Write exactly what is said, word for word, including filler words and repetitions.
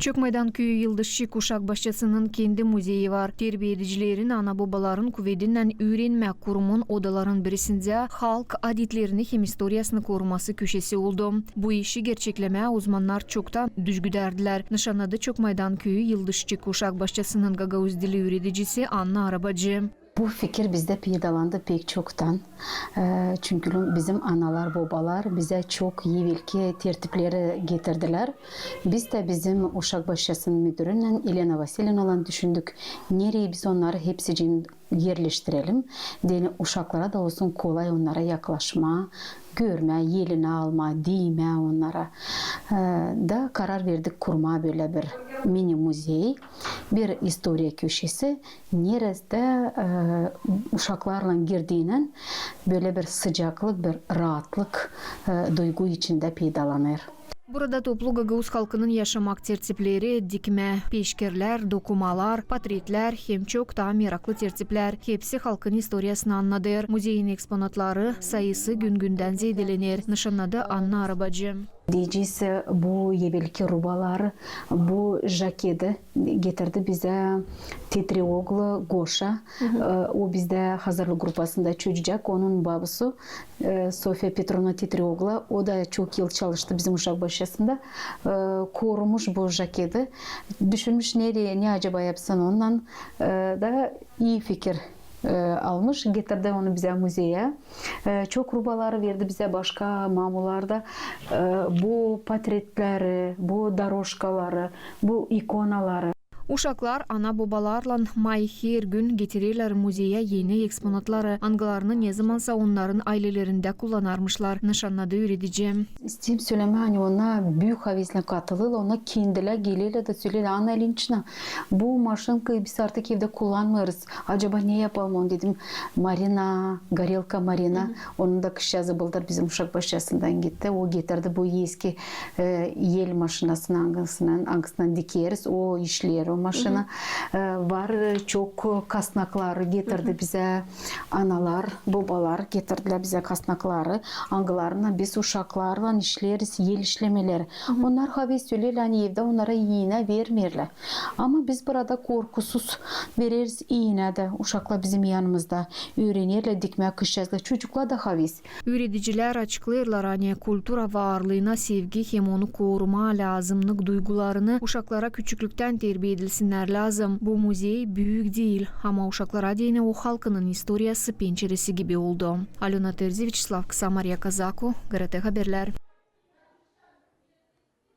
Çokmaydan küüyü Yıldızçık uşak başçasının kendi muzeyi var. Terbiyedicilerin, ana-bobaların kuvedinnän üürenmä kurumun odaların birisindä halk adetlerini hem istoriyasını koruması köşesi oldu. Bu işi gerçeklemää uzmannar çoktan düzgüdärdilär, nışannadı Çokmaydan küüyü Yıldızçık uşak başçasının gagauz dili üüredicisi Anna Arabacı. Bu fikir bizdä peydalandı pek çoktan. E, çünkü bizim analar, bobalar bizä çok evelki tertipleri getirdilär. Biz dä bizim uşak başçasının müdürünnän Elena Vasilyevnalan düşündük, nereyi biz onnarı hepsicin erleştirelim, deyni uşaklara da olsun kolay onnara yaklaşmaa, görmää, elinä almaa, diymää onnara. E, da karar verdik kurmaa bölä bir mini-muzey, bir istoriya köşesi, nerezdä, e, uşaklarlan girdiynän bölä bir sıcaklık, bir raatlık, e, duygu içindä peydalanêr. Burada toplu gagauz halkının yaşamak tertipleri, dikmä, peşkirlär, dokumalar, portretlär hem çok taa meraklı tertiplär. Hepsi halkın istoriyasını annadêr. Muzeyin eksponatları sayısı gün-gündän zeedelenêr, nışannadı Anna Arabacı. Deyecez, bu evelki rubaları, bu jakedi getirdi bizä Tetrioglu Goşa. E, o bizdä hazırlık grupasında çocuk, onun babusu, e, Sofiya Petrovna Tetrioglu, o da çok yıl çalıştı bizim uşak başçasında. E, korumuş bu jakedi. Düşünmüş, nereyi, ne acaba yapsın ondan. E, da ii fikir, e, almış, getirdi onu bizä muzeyä. E, çok rubaları verdi bizä başka mamular da. E, bu portretleri, bu dorožkaları, bu ikonaları. Uşaklar ana-bobalarlan may her gün getirerlär muzeyä eni eksponatları, angılarını nezamansa onnarın aylelerindä kullanarmışlar, nışannadı üüredici. İsteerim sölemää, ani onnar büük haveslän katılêrlar, onnar kendilär gelerlär da söleerlär: "Anna İliniçna, bu maşinkayı biz artık evdä kullanmêêrız. Acaba ne yapalım onu?" Dedim, Marina, горелка Marina, onun da kızçaazı bıldır bizim uşak başçasından gitti. O getirdi bu eski, e, el maşinasını, angısınnan, angısınnan dikeriz. O işleer o maşina. E, var, e, çok kasnakları getirdi bizä analar, bobalar getirdilär bizä kasnakları. Angılarınnan biz uşaklarlan işleeriz el işlemeleri. Onnar haves söleerlär, ani evdä onnara iinä vermeerlär. Ama biz burada korkusuz vereriz iinä dä. Uşaklar bizim yanımızda üürenerlär dikmää kızçaazlar. Çocuklar da haves. Üüredicilär açıklêêrlar, ani kultura varlıına sevgi hem onu korumaa lääzımnık duygularını uşaklara küçüklüktän terbiedilsinnär lääzım. Bu muzey büük diil, ama uşaklara deyni o halkının istoriyası pençeresi gibi oldu. Alöna Terzi, Vyaçeslav Kısa, Mariya Kazaku, GRT Haberlär.